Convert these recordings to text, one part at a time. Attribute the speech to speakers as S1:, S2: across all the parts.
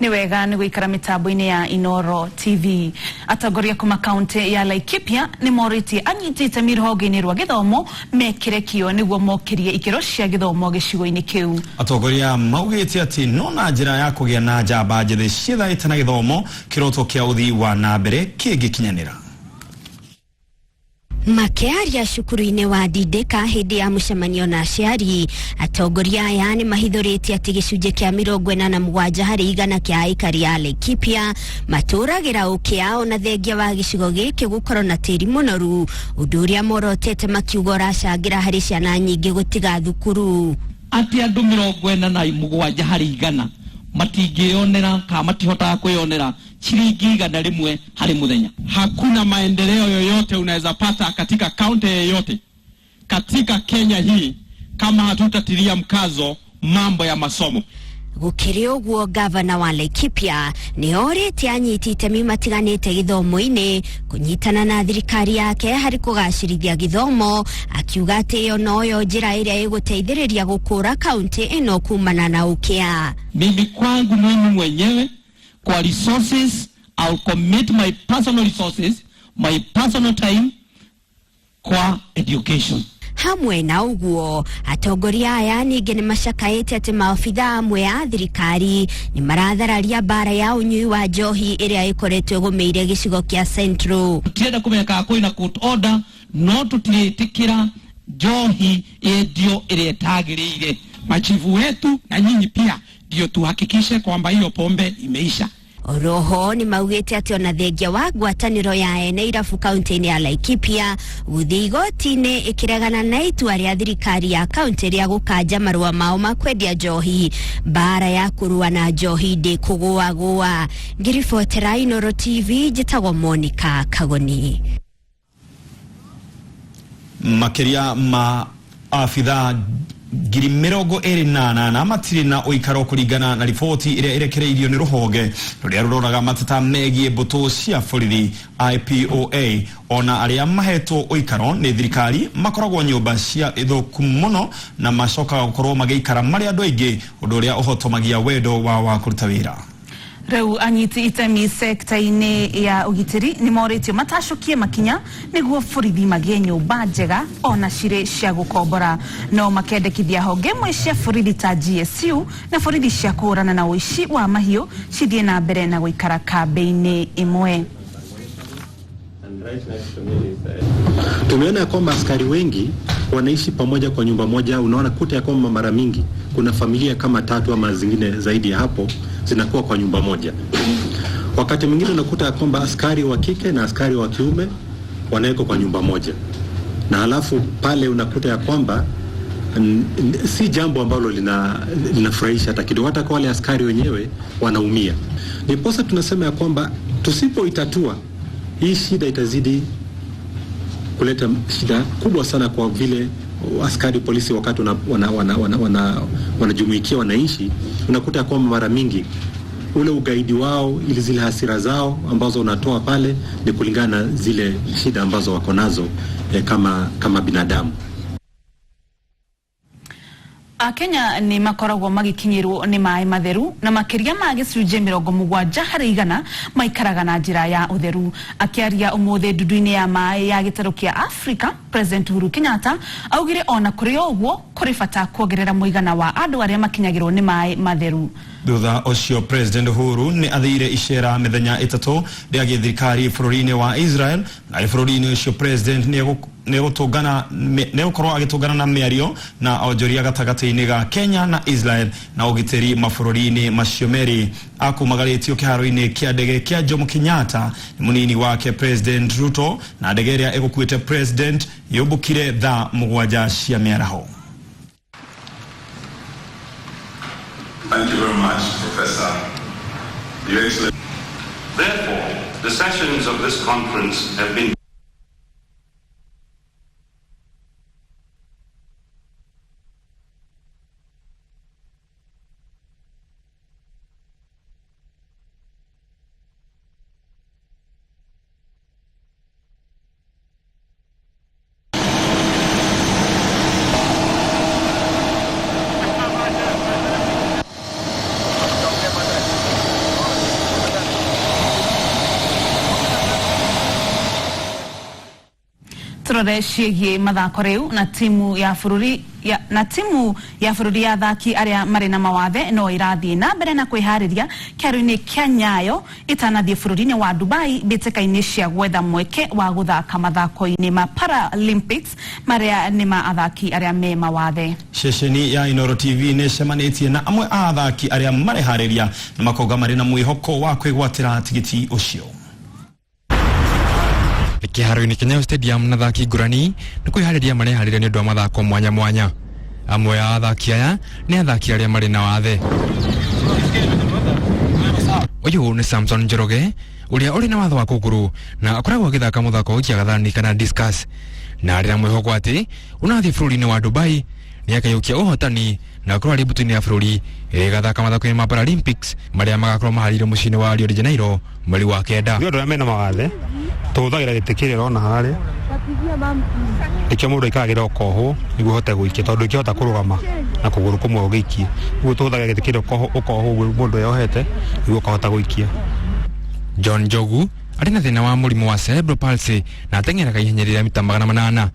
S1: Nĩ wega nĩ gũikara mĩtambo-inĩ ya Inooro TV. Atongoria kuma kaunti ya Laikipia nĩ morĩtie anyiti itemi rũhonge-inĩ rwa gĩthomo mekĩre kĩo nĩguo mokĩrie ikĩro cia gĩthomo gĩcigo-inĩ kĩu.
S2: Atongoria maugĩte atĩ no na njĩra ya kũgĩa na njamba njĩthĩ ciĩthaĩte na gĩthomo kĩroto kĩa ũthii wa na mbere kĩngĩkinyanĩra.
S3: Makĩaria cukuru-inĩ wa Ndindĩka hĩndĩ ya mũcemanio na aciari, atongoria aya nĩ mahithũrĩtie atĩ gĩcunjĩ kĩa 87 harĩ igana kĩa aikari a Laikipia matũragĩra ũkĩa ona thengia wa gĩcigo gĩkĩ gũkorwo na tĩri mũnoru, ũndũ ũrĩa morotete makiuga ũracangĩra harĩ ciana nyingĩ gũtiga thukuru.
S4: Atĩ andũ 47 harĩ igana matingĩyonera kana matihotaga kwĩyonera ciringi 100 harĩ mũthenya.
S5: Hakuna maendeleo yoyote unaweza pata katika kaunti yoyote katika Kenya hii kama hatutatilia mkazo mambo ya masomo.
S3: Gũkĩrĩ ũguo, gavana wa Laikipia nĩ orĩtie anyiti itemi matiganĩte gĩthomo-inĩ kũnyitana na thirikari yake harĩ kũgacĩrithia gĩthomo, akiuga atĩ ĩyo noyo njĩra ĩrĩa ĩgũteithĩrĩria gũkũra kaunti ĩno kumana na ũkĩa.
S4: Mimi kwangu mimi mwenyewe kwa resources, I'll commit my personal resources, my personal time kwa education.
S3: Hamwe na ũguo, atongoria aya ningĩ nĩ macakaĩte atĩ maobitha amwe a thirikari nĩ marathararia mbara ya ũnyui wa njohi ĩrĩa ĩkoretwo ĩgũmĩire gĩcigo kĩa Central.
S4: Tũtirenda kũmenya kana kwĩna court order, no tũtirĩtĩkĩra njohi yendio ĩrĩa ĩtagĩrĩire.
S5: Machifu wetu na nyinyi pia ndio tuhakikishe kwamba hiyo pombe imeisha.
S3: Oroho nĩ maugĩte atĩ ona thengia wa ngwatanĩro ya ene irabu kaunti-inĩ ya Laikipia gũthiĩ igoti-inĩ ĩkĩregana na itua rĩa thirikari ya kaunti rĩa gũkanja marũa mao ma kwendia njohi, mbara ya kũrũa na njohi ndĩkũgũagũa. Ngĩribotera Inooro TV, njĩtagwo Monica Kagoni.
S2: Makĩria ma abitha 28,000 matirĩ na ũikaro kũringana na riboti ĩrĩa ĩrekereirio nĩ rũhonge rũrĩa rũroraga mateta megiĩ mbũtũ cia borithi IPOA. Ona arĩa mahetwo ũikaro nĩ thirikari makoragwo nyũmba cia ithũku mũno na macokaga gũkorwo magĩikara marĩ andũ aingĩ, ũndũ ũrĩa ũhotomagia wendo wao wa kũruta wĩra.
S1: Rĩu anyiti itemi sekta-inĩ ya ũgitĩri nĩ morĩtio matacũkie makinya nĩguo borithi magĩe nyũmba njega ona cirĩ cia gũkombora, no makendekithia honge imwe cia borithi ta GSU na borithi cia kũhũrana na ũici wa mahiũ cithiĩ na mbere na gũikara kambĩ-inĩ ĩmwe.
S6: Tumeona ya kwamba askari wengi wanaishi pamoja kwa nyumba moja. Unaona kuta ya kwamba mara mingi kuna familia kama tatu ama zingine zaidi ya hapo zinakuwa kwa nyumba moja. Wakati mwingine unakuta ya kwamba askari wa kike na askari wa kiume wanawekwa kwa nyumba moja, na halafu pale unakuta ya kwamba si jambo ambalo linafurahisha hata kidogo. Hata kwa wale askari wenyewe wanaumia. Ndiposa tunasema ya kwamba tusipoitatua hii shida itazidi kuleta shida kubwa sana, kwa vile askari polisi wakati wanajumuikia wananchi, unakuta kwamba mara mingi ule ugaidi wao, ili zile hasira zao ambazo unatoa pale ni kulingana na zile shida ambazo wako nazo kama binadamu.
S1: Akenya nĩ makoragwo magĩkinyĩrwo nĩ maĩ matheru na makĩria ma gĩcunjĩ 70 harĩ igana maikaraga na njĩra ya ũtheru. Akĩaria ũmũthĩ ndundu-inĩ ya maĩ ya gĩtarũ kĩa Afrika, President Uhuru Kenyatta augire ona kũrĩ o ũguo kũrĩ bata kuongerera mũigana wa andũ arĩa makinyagĩrwo nĩ maĩ matheru.
S2: Thutha ũcio President Uhuru nĩ athire icera mĩthenya 3 rĩa gĩthirikari bũrũri-inĩ wa Israel, na bũrũri-inĩ ũcio President nĩegũkorwo agĩtũngana na mĩario na onjoria gatagatĩ-inĩ ga Kenya na Israel na ũgitĩri mabũrũri-inĩ macio merĩ. Akumagarĩtio kĩharo-inĩ kĩa ndege kĩa Jomo Kenyatta nĩ mũnini wake President Ruto, na ndege ĩrĩa ĩgũkuĩte President yũmbũkire thaa 7 cia mĩaraho.
S7: Thank you very much, Professor. Your Excellency.
S8: Therefore, the sessions of this conference have been
S1: Turore ciĩgiĩ mathako rĩu na timu ya bũrũri ya, na timu ya bũrũri ya athaki arĩa marĩ na mawathe no ĩrathiĩ na mbere na kwĩharĩria kĩharo-inĩ kĩa Nyayo ĩtanathiĩ bũrũri-inĩ wa Dubai mbĩtĩka-inĩ cia gwetha mweke wa gũthaka mathako-inĩ ma Paralympics marĩa nĩ ma athaki arĩa me mawathe.
S2: Ceceni ya Inoro TV nĩ ĩcemanĩtie na amwe a athaki arĩa mareharĩria na makoga marĩ na mwĩhoko wa kwĩgwatĩra tigiti ũcio.
S9: Kĩharo-inĩ kĩa Nyayo Stadium na athaki ngũrani nĩ kwĩharĩria mareharĩria nĩ ũndũ wa mathako mwanya mwanya. Amwe a athaki aya nĩ athaki arĩa marĩ na wathe. Ũyũ nĩ Samson Njoroge ũrĩa ũrĩ na watho wa kũgũrũ na akoragwo agĩthaka mũthako wa gũikia gathani kana discus, na arĩ na mwĩhoko atĩ ũnathiĩ bũrũri-inĩ wa Dubai nĩ akayũkia ũhotani na akorwo arĩ mbũtũ-inĩ ya bũrũri ĩrĩa ĩgathaka mathako-inĩ ma Paralympics marĩa magakorwo maharĩirio mũciĩ-inĩ wa Rio de Janeiro mweri wa 9.
S10: Ithuĩ andũ arĩa mena mawathe tũhũthagĩra gĩtĩ kĩrĩa ũrona harĩa, nĩkĩo mũndũ aikaragĩra ũkohwo nĩguo ũhote gũikia, tondũ ndũngĩhota kũrũgama na kũgũrũ kũmwe ũgĩikie. Ũguo tũhũthagĩra gĩtĩ kĩrĩa ũkohwo ũguo mũndũ eyohete nĩguo ũkahota gũikia.
S9: John Njogu arĩ na thĩna wa mũrimũ wa cerebral palsy na ateng'eraga ihenya rĩa mita 800.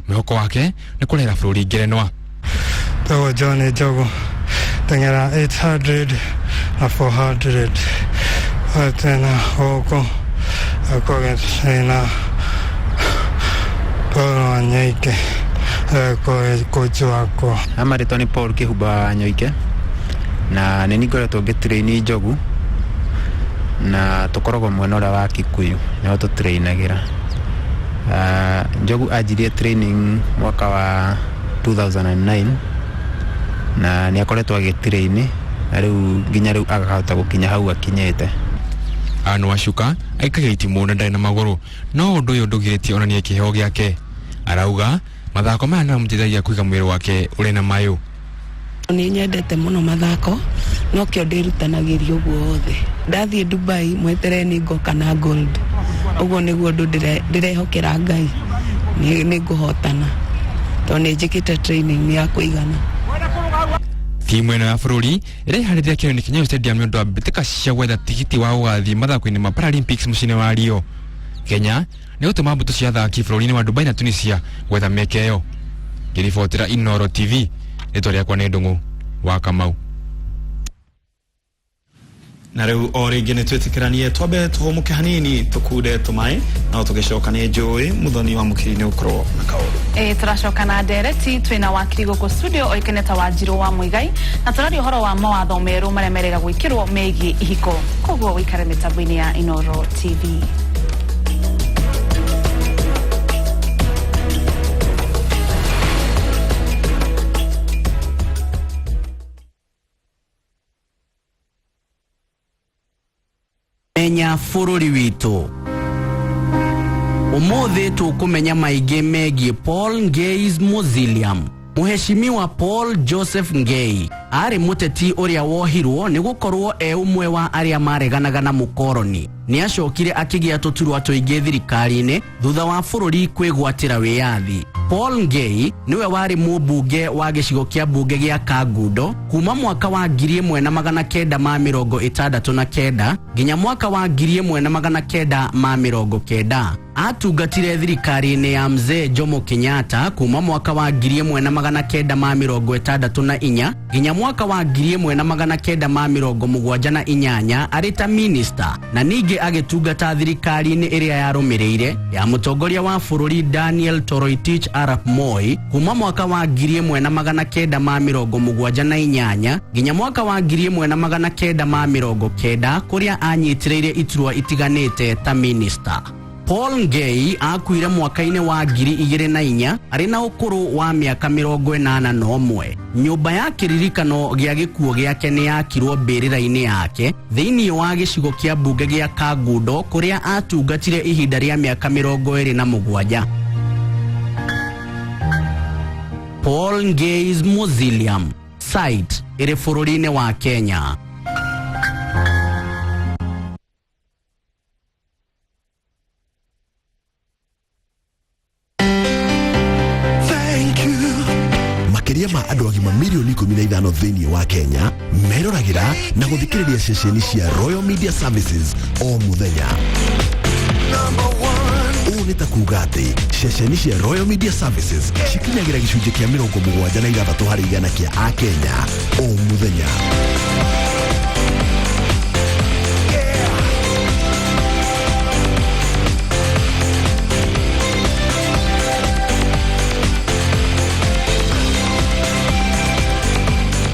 S9: Mwĩhoko wake nĩ kũrehera bũrũri ngerenwa.
S11: Tagwo John Njogu, teng'era 800 na 400. Tena gũkũ na Paul Wanyoike coach wakwa.
S12: Amarĩtwa nĩ Paul Kĩhumba wa Nyoike na nĩ niĩ ngoretwo ngĩtrain Njogu na tũkoragwo mwena ũrĩa wa Kikuyu nĩho tũtrainagĩra. Njogu anjirie training mwaka wa 2009 na nĩ akoretwo agĩtrain na rĩu nginya rĩu akahota gũkinya hau akinyĩte.
S9: Anne Wacuka aikagia itimũ na ndarĩ na magũrũ, no ũndũ ũyũ ndũgirĩtie onanie kĩheo gĩake. Arauga mathako maya nĩmamũteithagia kũiga mwĩrĩ wake ũrĩ na mayũ.
S13: Nĩ nyendete mũno mathako nokĩo ndĩrutanagĩria ũguo wothe. Ndathiĩ Dubai mweterere nĩ ngoka na gold. Ũguo nĩguo ũndũ ndĩrehokera Ngai nĩ ngũhotana tondũ nĩ njĩkĩte training ya kũigana.
S9: Timu ĩno ya bũrũri ĩreharĩria kĩharo-inĩ kĩa Nyayo Stadium nĩ ũndũ wa mbĩtĩka cia gwetha tigiti wa gũgathiĩ mathako-inĩ ma Paralympics mũciĩ-inĩ wa Rio. Kenya nĩ gũtũma mbũtũ cia athaki bũrũri-inĩ wa Dubai na Tunisia gwetha mĩeke ĩyo. Ngĩribotera Inoro TV, rĩtwa rĩakwa nĩ Ndung'u wa Kamau.
S2: Na rĩu o rĩngĩ nĩ twĩtĩkĩranie twambe tũhũmũke hanini tũkunde tũmaĩ no tũgĩcoka nĩ njũĩ Muthoni wa Mũkiri nĩ ũkorwo na kaũndũ.
S1: Tũracoka na ndereti twĩna wakiri gũkũ studio oĩkaine ta Wanjirũ wa Mũigai na tũraria ũhoro wa mawatho merũ marĩa merĩga gwĩkĩrwo megiĩ ihiko, koguo wĩikare mĩtambo-inĩ ya Inoro TV.
S14: Menya bũrũri witũ. Ũmũthĩ tũkũmenya maingĩ megiĩ Paul Ngei's Mausoleum. Mũheshimiwa Paul Joseph Ngei arĩ mũteti ũrĩa wohirwo nĩ gũkorwo e ũmwe wa arĩa mareganaga na mũkoroni. Nĩ acokire akĩgĩa tũturwa tũingĩ thirikari-inĩ thutha wa bũrũri kwĩgwatĩra wĩyathi. Paul Ngei nĩwe warĩ mũmbunge wa gĩcigo kĩa mbunge gĩa Kangundo kuma mwaka wa 1969 nginya mwaka wa 1990. Atungatire thirikari-inĩ ya Mzee Jomo Kenyatta kuma mwaka wa 1964 nginya mwaka wa 1978 arĩ ta minista, na ningĩ agĩtungata thirikari-inĩ ĩrĩa yarũmĩrĩire ya mũtongoria wa bũrũri Daniel Toroitich arap Moi kuma mwaka wa 1978 nginya mwaka wa 1990 kũrĩa anyitĩrĩire iturwa itiganĩte ta minista. Paul Ngei akuire mwaka-inĩ wa 2004 arĩ na ũkũrũ wa mĩaka 81. Nyũmba ya kĩririkano gĩa gĩkuũ gĩake nĩ yakirwo mbĩrĩra-inĩ yake thĩinĩ wa gĩcigo kĩa mbunge gĩa Kangundo kũrĩa atungatire ihinda rĩa mĩaka 27. Paul Ngei's Mausoleum site ĩrĩ bũrũri-inĩ wa Kenya.
S15: Makĩria ma andũ agima milioni 15 thĩinĩ wa Kenya meroragĩra na gũthikĩrĩria ceceni cia Royal Media Services o mũthenya. Ũũ nĩ ta kuuga atĩ ceceni cia Royal Media Services cikinyagĩra gĩcunjĩ kĩa 76% kĩa akenya o mũthenya.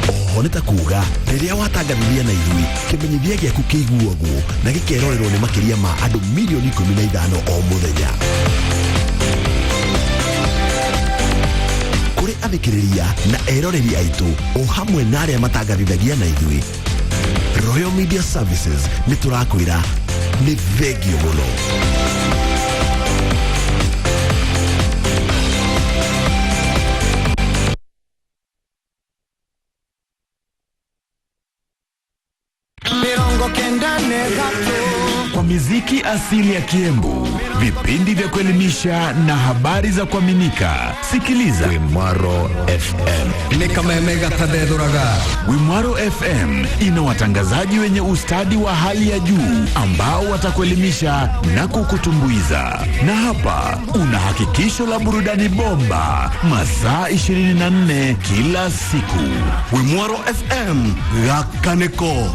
S15: Oho nĩ ta kuuga rĩrĩa watangathithia na ithuĩ, kĩmenyithia gĩaku kĩiguagwo na gĩkerorerwo nĩ makĩria ma andũ milioni 15 o mũthenya. Kũrĩ athikĩrĩria na eroreri aitũ o hamwe na arĩa matangathithagia na ithuĩ, Royal Media Services nĩ tũrakwĩra nĩ thengio mũno.
S16: 93. Kwa miziki asili ya Kiembu, vipindi vya kuelimisha na habari za kuaminika, sikiliza Wimwaro FM. Wimwaro FM ina watangazaji wenye ustadi wa hali ya juu ambao watakuelimisha na kukutumbuiza. Na hapa una hakikisho la burudani bomba masaa 24 kila siku.
S15: Wimwaro FM gakaneko.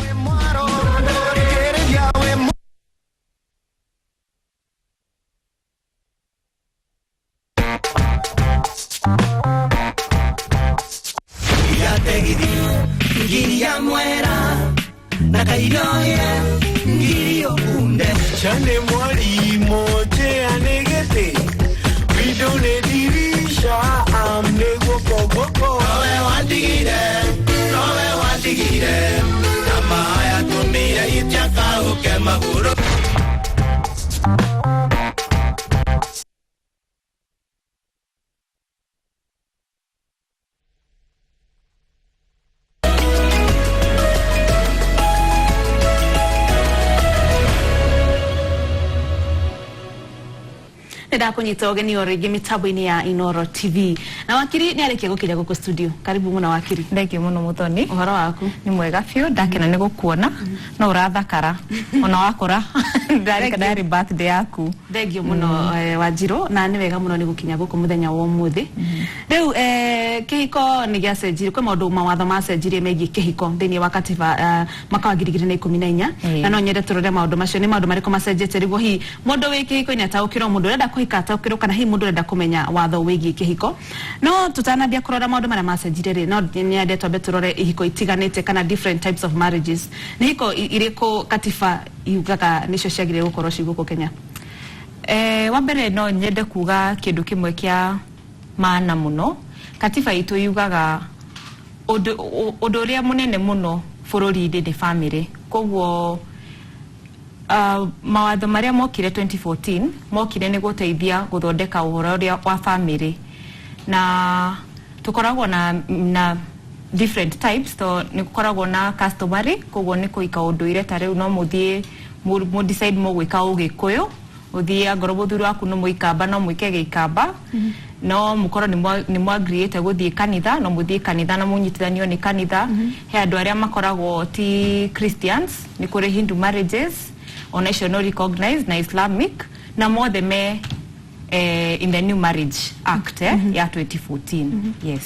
S17: Chane mwalimu anegete window nĩ dirisha am nĩ guoko guoko nowe wandigire nowe wandigire na maya tumire itiakauke magũrũ.
S1: Ndakunyita ũgeni o rĩngĩ mĩtambo-inĩ ya Inoro TV, na wakiri nĩ arĩkia gũkinya gũkũ studio. Karibu mũno, wakiri.
S18: Thengio mũno, Muthoni.
S1: Ũhoro waku?
S18: Nĩ mwega biũ, ndakena nĩ gũkuona. No ũrathakara ona wakũra. Ndarikana yarĩ birthday yaku.
S1: Thengio mũno, Wanjirũ, na nĩ wega mũno nĩ gũkinya gũkũ mũthenya wa ũmũthĩ. Rĩu kĩhiko nĩ gĩacenjirie, kwĩ maũndũ mawatho macenjirie megiĩ kĩhiko thĩinĩ wa katiba mwaka wa 2014, na no nyende tũrore maũndũ macio, nĩ maũndũ marĩkũ macenjetie, nĩguo hihi mũndũ wĩ kĩhiko-inĩ ataũkĩrwo, mũndũ ũrenda kũhika ataũkĩrwo, kana hihi mũndũ ũrenda kũmenya watho wĩgiĩ kĩhiko. No tũtanambia kũrora maũndũ marĩa macenjirie rĩ, no nyende twambe tũrore ihiko itiganĩte kana different types of marriages. Nĩ ihiko irĩkũ katiba yugaga nĩcio ciagĩrĩire gũkorwo ci gũkũ Kenya?
S18: Wa mbere no nyende kuga kĩndũ kĩmwe kĩa maana mũno. Katiba itũ yugaga ũndũ ũrĩa mũnene mũno bũrũri-inĩ nĩ family. Koguo mawatho marĩa mokire 2014 mokire nĩ gũteithia gũthondeka ũhoro ũrĩa wa family, na tũkoragwo na different types, to nĩ gũkoragwo na customary, koguo nĩ kũhika ũndũire. Ta rĩu no mũthiĩ mũ decide mũgwĩka ũgĩkũyũ, ũthiĩ angorwo mũthuri waku nĩ mũikamba, no mwĩke gĩikamba. No mũkorwo nĩ mwagriĩte gũthiĩ kanitha, no mũthiĩ kanitha na mũnyitithanio nĩ kanitha. He andũ arĩa makoragwo ti Christians, nĩ kũrĩ Hindu marriages, ona icio no recognized, na Islamic, na mothe me in the new Marriage Act ya 2014. Yes.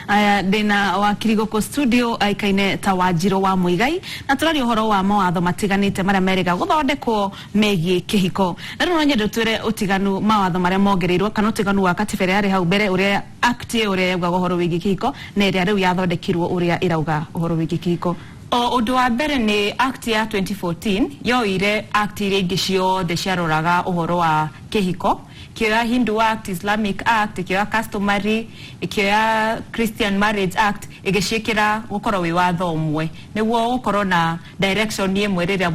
S1: Aya, ndĩna wakiri gũkũ studio aikaine ta Wanjirũ wa Mũigai, na tũraria ũhoro wa mawatho matiganĩte marĩa merĩga gũthondekwo megiĩ kĩhiko. Na rĩu no nyende twĩre ũtiganu mawatho marĩa mongereirwo, kana ũtiganu wa katiba ĩrĩa yarĩ hau mbere, ũrĩa act ĩyo ũrĩa yaugaga ũhoro wĩgiĩ kĩhiko, na ĩrĩa rĩu yathondekirwo ũrĩa ĩrauga ũhoro wĩgiĩ kĩhiko.
S18: O ũndũ wa mbere nĩ act ya 2014 yoire act iria ingĩ ciothe ciaroraga ũhoro wa kĩhiko, ĩkĩoya Hindu Act, Islamic Act, ĩkĩoya customary, ĩkĩoya Christian Marriage Act, ĩgĩciĩkĩra gũkorwo wĩ watho ũmwe, nĩguo gũkorwo na direction ĩmwe rĩrĩa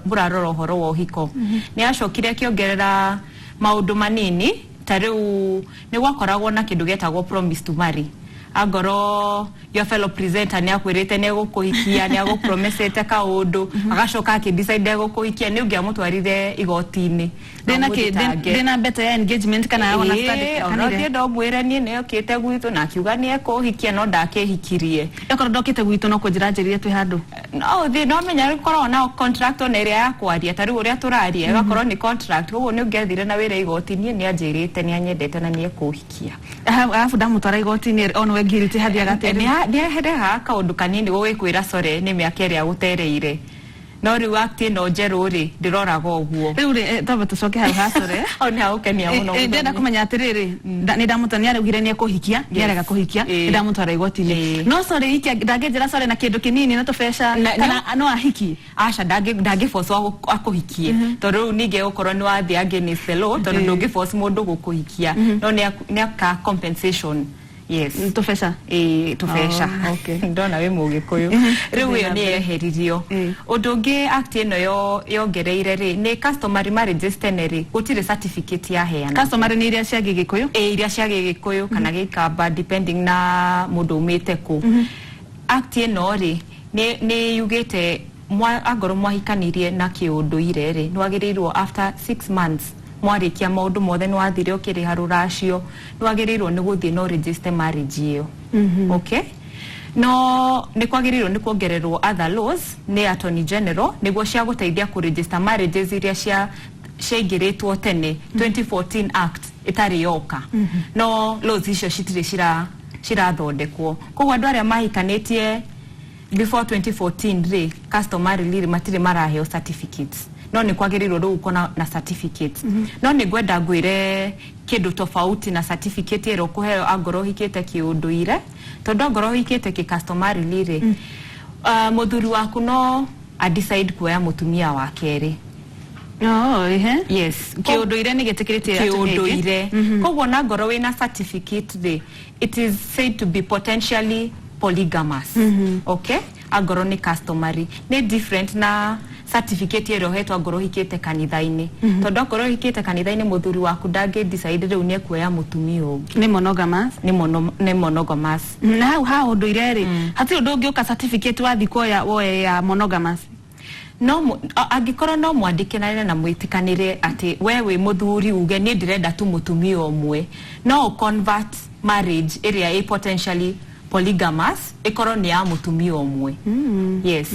S18: mũrarora ũhoro wa ũhiko. Nĩ yacokire ĩkĩongerera maũndũ manini. Ta rĩu nĩ gwakoragwo na kĩndũ gĩetagwo promise to marry. Angorwo your fellow presenter nĩ akwĩrĩte nĩ egũkũhikia, nĩ agũpromesete kaũndũ, agacoka akĩdecide egũkũhikia, nĩ ũngĩamũtwarire igoti-inĩ.
S1: Ndĩna kĩ ndĩna mbete ya engagement kana ona
S18: study? Ona ũthiĩ ndo mwĩre niĩ nĩ okĩte gwitũ na akiuga nĩ ekũhikia, no ndakĩhikirie.
S1: Okorwo ndokĩte gwitũ no kũnjĩra njĩrire twĩ handũ.
S18: No ũthiĩ, no menya gũkoragwo na contract ona ĩrĩa ya kwaria, ta rĩu ũrĩa tũraria ĩgakorwo nĩ contract. Koguo nĩ ũngĩathire na wĩra igoti-inĩ, nĩ anjĩrĩte nĩ anyendete na nĩ ekũhikia.
S1: Arabu ndamũtwara igoti-inĩ onwe guilty, hathiaga atĩa?
S18: Nĩ aherehaga kaũndũ kanini gũgĩkwĩra sorry nĩ mĩaka ĩrĩa agũtereire, no rĩu act ĩno njerũ rĩ, ndĩroraga ũguo.
S1: Rĩu rĩ, twamba tũcoke hau hacore.
S18: Hau nĩ hagũkenia mũno.
S1: Ndĩrenda kũmenya atĩrĩrĩ, nĩ ndamũtwara, nĩ araugire nĩ ekũhikia, nĩ arega kũhikia, nĩ ndamũtwara igoti-inĩ, no sorry ikia ndangĩnjĩra sorry na kĩndũ kĩnini na tũbeca kana no ahikie?
S18: Aca, ndangĩforce akũhikie, tondũ rĩu ningĩ gũkorwo nĩ wathiĩ against the law, tondũ ndũngĩforce mũndũ gũkũhikia, no nĩ aka compensation, yes.
S1: Tũbeca.
S18: Ĩĩ, tũbeca.
S1: Oh, okay.
S18: Ndona wĩ mũgĩkũyũ. Rĩu ĩyo nĩ yeheririo. Ũndũ ũngĩ act ĩno yongereire rĩ, nĩ customary marriages. Tene rĩ, gũtirĩ certificate yaheana.
S1: Customary nĩ iria cia Gĩgĩkũyũ?
S18: Ĩĩ, iria cia Gĩgĩkũyũ kana Gĩikamba, depending na mũndũ umĩte kũ. Act ĩno rĩ, nĩ yugĩte angorwo mwahikanirie na kĩũndũire rĩ, nĩ wagĩrĩirwo after 6 months mwarĩkia maũndũ mothe, nĩ wathire ũkĩrĩha rũracio, nĩ wagĩrĩirwo nĩ gũthiĩ no register marriage ĩyo. Okay, no nĩ kwagĩrĩirwo nĩ kuongererwo other laws nĩ Attorney General nĩguo cia gũteithia kũ register marriages iria ciaingĩrĩtwo tene 2014 Act ĩtarĩ yoka. No laws icio citirĩ cirathondekwo, koguo andũ arĩa mahikanĩtie before 2014 rĩ, customarily rĩ, matirĩ maraheo certificates, no nĩ kwagĩrĩirwo rĩu ũkorwo na certificates. No nĩ ngwenda ngwĩre kĩndũ tofauti na certificate ĩrĩa ũkũheo angorwo ũhikĩte kĩũndũire, tondũ angorwo ũhikĩte kĩ customarily rĩ, mũthuri waku no a decide kuoya mũtumia wa kerĩ.
S1: Oh, ehe.
S18: Yes.
S1: Kĩũndũire nĩ gĩtĩkĩrĩtie atumia aingĩ.
S18: Kĩũndũire. Koguo na ngorwo wĩna certificate rĩ, it is said to be potentially polygamous. Okay, angorwo nĩ customary, nĩ different na certificate ĩrĩa ũhetwo angorwo ũhikĩte kanitha-inĩ, tondũ akorwo ũhikĩte kanitha-inĩ, mũthuri waku ndangĩ decide rĩu nĩ ekuoya mũtumia ũngĩ.
S1: Nĩ monogamous.
S18: Nĩ monogamous.
S1: Na hau ha ũndũire rĩ, hatirĩ ũndũ ũngĩũka certificate wathiĩ kuoya woe ya monogamous?
S18: No angĩkorwo no mwandĩkĩrane na mwĩtĩkanĩre atĩ we wĩ mũthuri uge niĩ ndĩrenda tu mũtumia ũmwe, no ũ convert marriage ĩrĩa ĩ potentially polygamous ĩkorwo nĩ ya mũtumia ũmwe. Yes.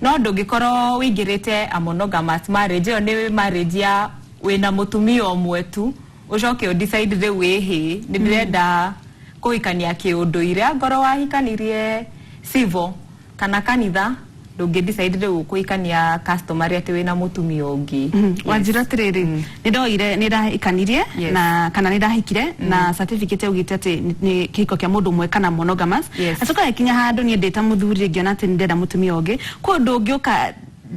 S18: No ndũngĩkorwo wĩingĩrĩte a monogamous marriage, ĩyo nĩ marriage ya wĩna mũtumia ũmwe tu, ũcoke ũ decide rĩu ĩhĩ nĩ ndĩrenda kũhikania kĩũndũire. Angorwo wahikanirie civil kana kanitha, ndũngĩ decide rĩu kũhikania customary atĩ wĩna mũtumia ũngĩ.
S1: Wanjĩra atĩrĩrĩ, nĩ ndoire, nĩ ndahikanirie na kana nĩ ndahikire na certificate yaugĩte atĩ nĩ kĩhiko kĩa mũndũ ũmwe kana monogamous. Acoka gĩkinya handũ niĩ ndĩ ta mũthuri ngĩona atĩ nĩ ndĩrenda mũtumia ũngĩ, kwĩ ũndũ ũngĩũka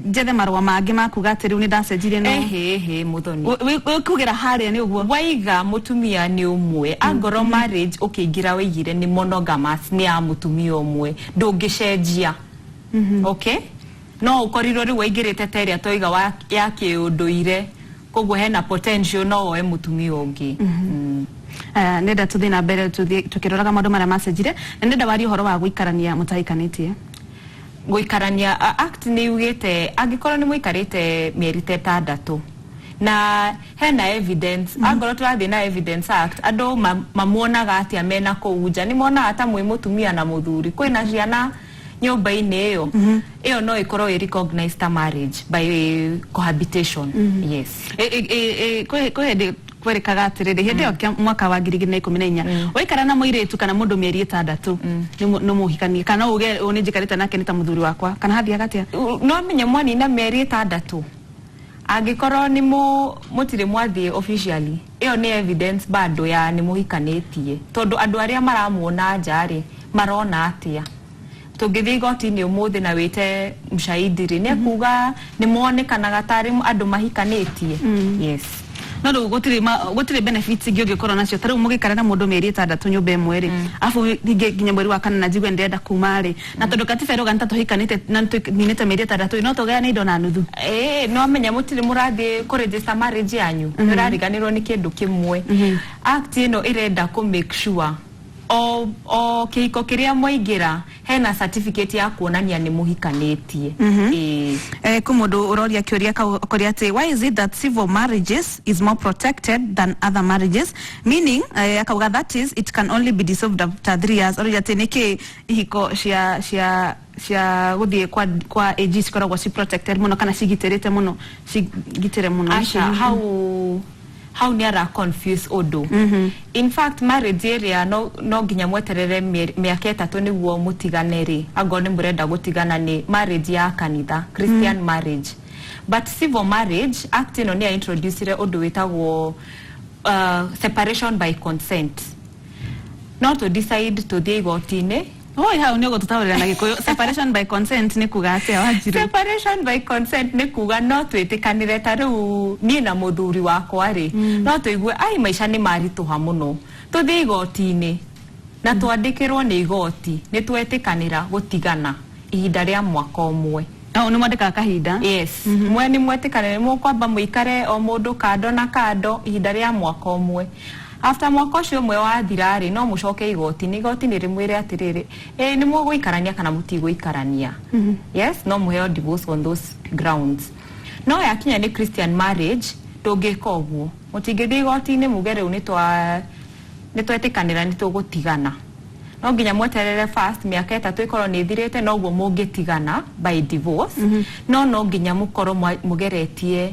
S1: njethe marũa mangĩ ma kuga atĩ rĩu nĩ ndacenjirie? No
S18: Ĩhĩ ĩhĩ, Mũthoni.
S1: Wĩkugĩra harĩa nĩ ũguo.
S18: Waiga mũtumia nĩ ũmwe, angorwo marriage ũkĩingĩra waigire nĩ monogamous, nĩ ya mũtumia ũmwe, ndũngĩcenjia. Okay, no ũkorirwo rĩu waingĩrĩte ta ĩrĩa twaiga ya kĩũndũire, koguo hena potential no woe mũtumia ũngĩ.
S1: Nenda tũthiĩ na mbere, tũthiĩ tũkĩroraga maũndũ marĩa macenjire, na nenda warie ũhoro wa gũikarania mũtahikanĩtie.
S18: Gũikarania, act nĩ yugĩte angĩkorwo nĩ mũikarĩte mĩeri ta 6 na hena evidence, angorwo tũrathiĩ na Evidence Act, andũ mamuonaga atĩa mena kũu nja, nĩ monaga ta mwĩ mũtumia na mũthuri, kwĩna ciana nyũmba-inĩ ĩyo, ĩyo no ĩkorwo ĩ recognized ta marriage by cohabitation. Yes.
S1: Kwĩ hĩndĩ kwerĩkaga atĩrĩrĩ, hĩndĩ ĩyo mwaka wa 2014, waikara na mũirĩtu kana mũndũ mĩeri 6 nĩ mũhikanie, kana uge ũyũ nĩ njikarĩte nake nĩ ta mũthuri wakwa, kana hathiaga atĩa?
S18: No menye mwanina mĩeri 6, angĩkorwo nĩ mũtirĩ mwathiĩ officially, ĩyo nĩ evidence bado ya nĩ mũhikanĩtie, tondũ andũ arĩa maramuona nja rĩ, marona atĩa? Tũngĩthiĩ igoti-inĩ ũmũthĩ na wĩte mshahidi rĩ, nĩ ekuga nĩ monekanaga tarĩ andũ mahikanĩtie. Yes.
S1: No rĩu gũtirĩ benefits ingĩ ũngĩkorwo nacio, ta rĩu mũgĩikara na mũndũ mĩeri 6 nyũmba ĩmwe rĩ, arabu ningĩ nginya mweri wa kana njigue ndĩrenda kuma rĩ, na tondũ katiba ĩrauga nĩ ta tũhikanĩte na nĩtũninĩte mĩeri 6, no tũgayane indo na nuthu?
S18: Ĩĩ, no menya mũtirĩ mũrathiĩ kũ register marriage yanyu. Nĩ ũrariganĩrwo nĩ kĩndũ kĩmwe. Act ĩno ĩrenda kũ make sure o kĩhiko kĩrĩa mwaingĩra hena certificate ya kuonania nĩ mũhikanĩtie. Ĩĩ.
S1: Kũ mũndũ ũroria kĩũria kau ũkoria atĩ why is it that civil marriages is more protected than other marriages, meaning akauga that is it can only be dissolved after 3 years. Oria atĩ nĩkĩ ihiko cia cia Cia gũthiĩ kwa AG cikoragwo ci protected mũno kana cigitĩrĩte mũno, cigitĩre mũno?
S18: Aca, hau nĩ ara confuse ũndũ. In fact, marriage ĩrĩa no nginya mweterere mĩaka 3 nĩguo mũtigane rĩ, angorwo nĩ mũrenda gũtigana, nĩ marriage ya kanitha, Christian marriage. But Civil Marriage Act ĩno nĩ ya introducire ũndũ wĩtagwo separation by consent. No to decide tũthiĩ igoti-inĩ.
S1: Oi, hau nĩ ũgũtũtaũrĩra na Gĩkũyũ. Separation by consent nĩ kuga atĩa, Wanjirũ?
S18: Separation by consent nĩ kuga no twĩtĩkanĩre, ta rĩu niĩ na mũthuri wakwa rĩ, no tũigue ai maica nĩ maritũha mũno, tũthiĩ igoti-inĩ na twandĩkĩrwo nĩ igoti nĩ twetĩkanĩra gũtigana ihinda rĩa mwaka 1.
S1: Oh, nĩ mwandĩkaga kahinda?
S18: Yes. Mwe nĩ mwetĩkanĩre mũkwamba mũikare o mũndũ kando na kando ihinda rĩa mwaka 1. After mwaka ũcio ũmwe wathira rĩ, no mũcoke igoti-inĩ, igoti nĩ rĩmwĩre atĩrĩrĩ, ĩ nĩ mũgũikarania kana mũtigũikarania. Yes, no mũheo divorce on those grounds. No yakinya nĩ Christian marriage, ndũngĩka ũguo. Mũtingĩthiĩ igoti-inĩ muge rĩu nĩ twetĩkanĩra nĩ tũgũtigana. No nginya mweterere first mĩaka 3 ĩkorwo nĩ ĩthirĩte, noguo mũngĩtigana by divorce. No nginya mũkorwo mũgeretie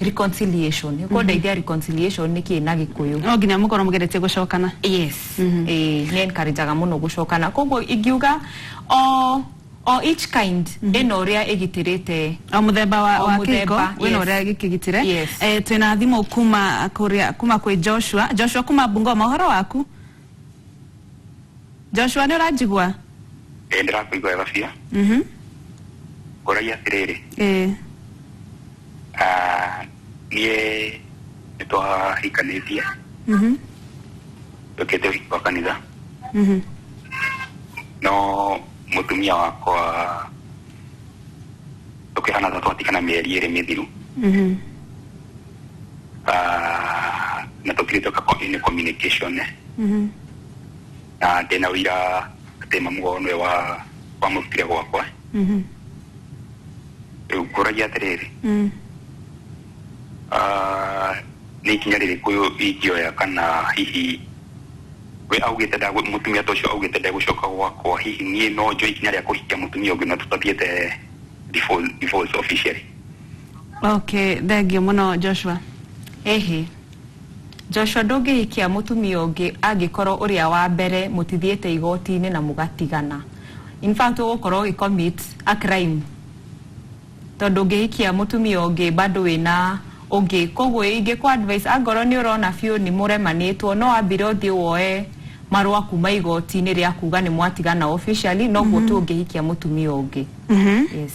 S18: reconciliation. Ũkũndeithia, reconciliation nĩ kĩ na Gĩkũyũ?
S1: No nginya mũkorwo mũgeretie gũcokana.
S18: Yes. Ĩĩ, nĩ encourageaga mũno gũcokana. Koguo ingiuga o each kind ĩno ũrĩa ĩgitĩrĩte.
S1: O mũthemba wa,
S18: O
S1: wa kĩhiko
S18: mũthemba,
S1: wĩna
S18: yes.
S1: ũrĩa gĩkĩgitĩre.
S18: Yes.
S1: Twĩna thimũ kuma kũrĩa, kuma kwĩ Joshua. Joshua kuma Bungoma, ũhoro waku Joshua? Nĩ ũranjigua?
S19: Ĩ, ndĩrakũigua wega biũ. Ngũragia atĩrĩrĩ, niĩ nĩ twahikanĩtie, twĩkĩte ũhiki wa kanitha, no mũtumia wakwa tũkĩhana ta twatigana mĩeri 2 mĩthiru. Na tũtirĩ tweka any communication, na ndĩna ũira atĩ mamu wao nĩwe wa wamũrutire gwakwa. Rĩu ngũragia atĩrĩrĩ, nĩ ikinya rĩrĩkũ ingĩoya, kana hihi we augĩte mũtumia ta ũcio augĩte ndegũcoka gwakwa, hihi niĩ no njoe ikinya rĩa kũhikia mũtumia ũngĩ na tũtathiĩte divorce officially?
S1: Okay, thengio mũno, Joshua.
S18: Ĩhĩ, Joshua, ndũngĩhikia mũtumia ũngĩ angĩkorwo ũrĩa wa mbere mũtithiĩte igoti-inĩ na mũgatigana. In fact, ũgũkorwo ũgĩ-commit a crime, tondũ ũngĩhikia mũtumia ũngĩ bado wĩna ũngĩ. Koguo ingĩkũ advice, angorwo nĩ ũrona biũ nĩ mũremanĩtwo, no wambire ũthiĩ woe marũa kuma igoti-inĩ rĩa kuga nĩ mwatigana officially, noguo tu ũngĩhikia mũtumia ũngĩ. Yes.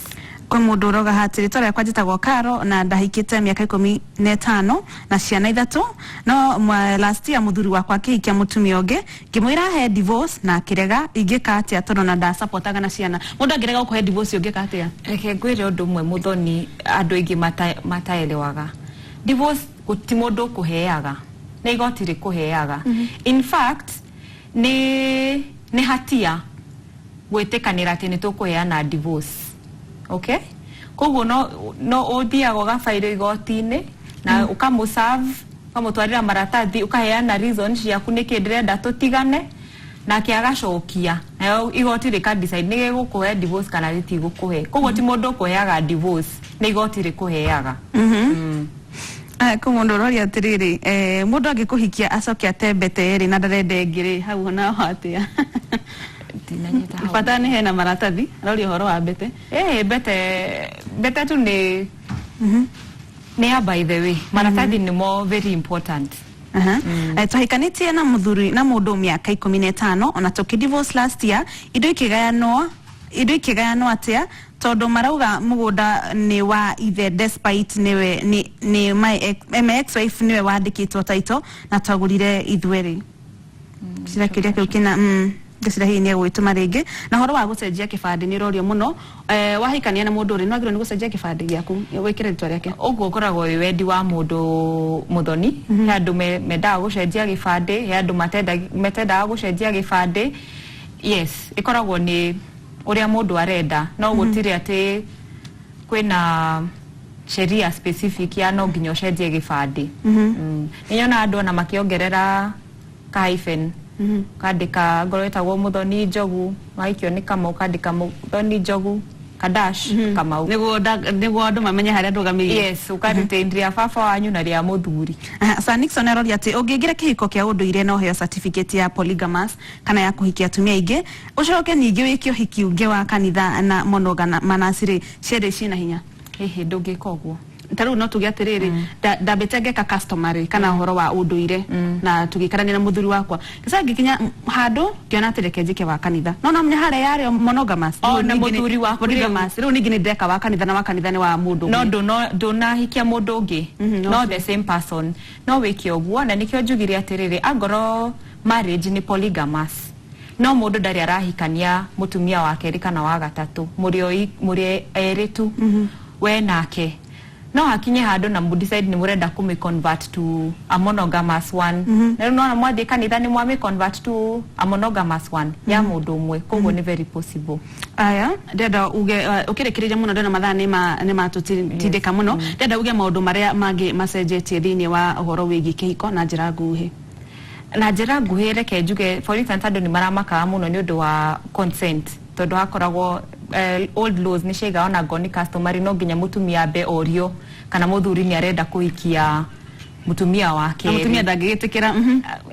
S1: Kwĩ mũndũ ũroga hati, rĩtwa rĩakwa njĩtagwo Karo na ndahikĩte mĩaka 15 na ciana 3, no last year mũthuri wakwa akĩhikia mũtumia ũngĩ, ngĩmwĩra he divorce na akĩrega. Ingĩka atĩa, tondũ na ndasapotaga na ciana? Mũndũ angĩrega gũkũhe divorce, ũngĩka atĩa?
S18: Reke ngwĩre ũndũ ũmwe, Mũthoni, andũ aingĩ mataelewaga. Divorce ti mũndũ ũkũheaga, nĩ igoti rĩkũheaga. In fact, nĩ hatia gwĩtĩkanĩra atĩ nĩ tũkũheana divorce, okay? Koguo no ũthiaga ũgabairwo igoti-inĩ na ũkamũserve, ũkamũtwarĩra maratathi, ũkaheana reason ciaku nĩkĩ ndĩrenda tũtigane, nake agacokia, nayo igoti rĩka decide nĩ gĩgũkũhe divorce kana rĩtigũkũhe. Koguo ti mũndũ ũkũheaga divorce, nĩ igoti rĩkũheaga.
S1: Kwĩ mũndũ ũroria atĩrĩrĩ, mũndũ angĩkũhikia acoke ate mbete ĩrĩ na ndarenda ĩngĩ rĩ, hau naho atĩa?
S18: Ndinanyita hau.
S1: Bata nĩ hena maratathi. Aroria ũhoro wa mbete.
S18: Mbete tu nĩ ya, by the way, maratathi nĩmo very important.
S1: Twahikanĩtie na mũthuri na mũndũ mĩaka 15, ona tũkĩ divorce last year. Indo ikĩgayanwo atĩa, tondũ marauga mũgũnda nĩ wa ithe despite nĩwe nĩ my ex wife nĩwe wandĩkĩtwo title na twagũrire ithuerĩ? Ngĩcira kĩũria kĩu kĩna ngĩcira hihi nĩ egũgĩtũma rĩngĩ. Na ũhoro wa gũcenjia kĩbandĩ nĩ ũrorio mũno. Wahikania na mũndũ rĩ, nĩ wagĩrĩirwo nĩ gũcenjia kĩbandĩ gĩaku wĩkĩre rĩtwa rĩake?
S18: Ũguo ũkoragwo wĩ wendi wa mũndũ, Mũthoni. He andũ mendaga gũcenjia gĩbandĩ, he andũ matendaga gũcenjia gĩbandĩ. Yes, ĩkoragwo nĩ ũrĩa mũndũ arenda, no gũtirĩ atĩ kwĩna sheria specific ya no nginya ũcenjie gĩbandĩ. Nĩ nyonaga andũ ona makĩongerera ka hyphen. Ũkandĩka ngorwo wĩtagwo Muthoni Njogu, wahikio nĩ Kamau, ũkandĩka Muthoni Njogu kadash Kamau.
S1: Nĩguo andũ mamenye harĩa ndũgamĩire.
S18: Yes, ũka-retain rĩa baba wanyu na rĩa mũthuri.
S1: Sir Nixon aroria atĩ ũngĩingĩra kĩhiko kĩa ũndũire na ũheo certificate ya polygamous kana ya kũhikia atumia aingĩ, ũcoke ningĩ wĩke ũhiki ũngĩ wa kanitha na monogamous rĩ, cierĩ ciĩna hinya?
S18: Hihi ndũngĩka ũguo.
S1: Ta rĩu no tuge atĩrĩrĩ, ndambĩte ngeka customary kana ũhoro wa ũndũire na tũgĩikarania na mũthuri wakwa, gĩcoka ngĩkinya handũ ngĩona atĩ reke njĩke wa kanitha, no menya harĩa yarĩ monogamous.
S18: O,
S1: Rĩu
S18: na
S1: ningĩ
S18: mũthuri waku rĩu.
S1: Polygamous. Rĩu ningĩ nĩ ndeka wa kanitha, na wa kanitha nĩ wa mũndũ
S18: no
S1: ũmwe.
S18: Ndũnahikia mũndũ ũngĩ, no the same person no wĩke ũguo. Na nĩkĩo njugire atĩrĩrĩ, angorwo marriage nĩ polygamous, no mũndũ ndarĩ arahikania mũtumia wa kerĩ kana wa gatatũ, mũrĩ erĩ tu we nake, no hakinye handũ na mu decide nĩ mũrenda kũmĩ convert to a monogamous one. Na rĩu nona mwathiĩ kanitha nĩ mwamĩ convert to a monogamous one ya mũndũ ũmwe, koguo nĩ very possible.
S1: Aya, ndĩrenda uge ũkĩrĩkĩrĩria mũno, ndĩrona mathaa nĩ matũtindĩka mũno, ndĩrenda uge maũndũ marĩa mangĩ macenjetie thĩinĩ wa ũhoro wĩgiĩ kĩhiko na njĩra nguhĩ.
S18: Na njĩra nguhĩ, reke njuge, for instance, andũ nĩ maramakaga mũno nĩ ũndũ wa consent, tondũ hakoragwo old laws nĩ ciaigaga ona ngoo nĩ customary, no nginya mũtumia ambe orio kana mũthuri nĩ arenda kũhikia mũtumia wa
S1: Na
S18: kerĩ.
S1: Mũtumia ndangĩgĩtĩkĩra.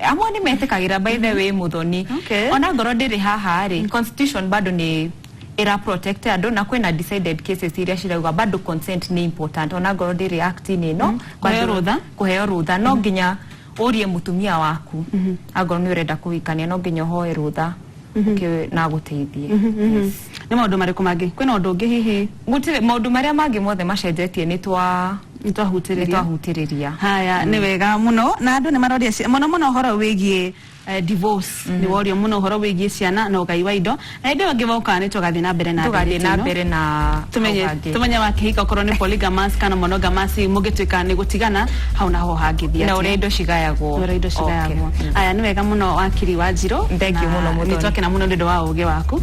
S18: Amwe nĩ metĩkagĩra, by the way, Muthoni. Ona ngorwo ndĩrĩ haha rĩ, constitution bado nĩ ĩra protect andũ, na kwĩna decided cases iria cirauga bado consent nĩ important, ona ngorwo ndĩrĩ act-inĩ ĩno.
S1: Kũheo rũtha.
S18: Kũheo rũtha, no nginya ũrie mũtumia waku angorwo nĩ ũrenda kũhikania, no nginya ũhoe rũtha na gũteithie.
S1: Nĩ maũndũ marĩkũ mangĩ? Kwĩna ũndũ ũngĩ hihi?
S18: Gũtirĩ, maũndũ marĩa mangĩ mothe macenjetie nĩ twa
S1: nĩ twahutĩrĩria.
S18: Nĩ twahutĩrĩria.
S1: Haya, nĩ wega mũno. Na andũ nĩ maroria mũno mũno ũhoro wĩgiĩ divorce, nĩ worio mũno ũhoro wĩgiĩ ciana na ũgai wa indo, na hĩndĩ ĩyo ĩngĩ woka nĩ tũgathiĩ na mbere na
S18: Tũgathiĩ
S1: ndereti
S18: na
S1: ĩno.
S18: mbere na
S1: Tumenye
S18: hau hangĩ.
S1: Tumenye wakĩhika okorwo nĩ polygamous kana monogamous, mũngĩtuĩka nĩ gũtigana hau naho hangĩthiĩ
S18: Na
S1: atĩa.
S18: ũrĩa indo cigayagwo.
S1: Na ũrĩa indo cigayagwo. Aya, nĩ wega mũno, wakiri wa Njirũ.
S18: Thank you mũno, Mũthoni.
S1: Nĩ twakena mũno nĩ ũndũ wa ũgĩ waku.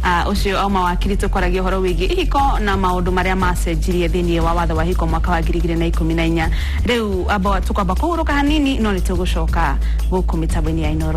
S1: Ah, ũcio auma wakiri, tũkwaragia ũhoro wĩgiĩ ihiko na maũndũ marĩa macenjirie thĩinĩ wa watho wa ihiko mwaka wa 2014. Rĩu amba tũkwamba kũhurũka hanini, no nĩ tũgũcoka gũkũ mĩtambo-inĩ ya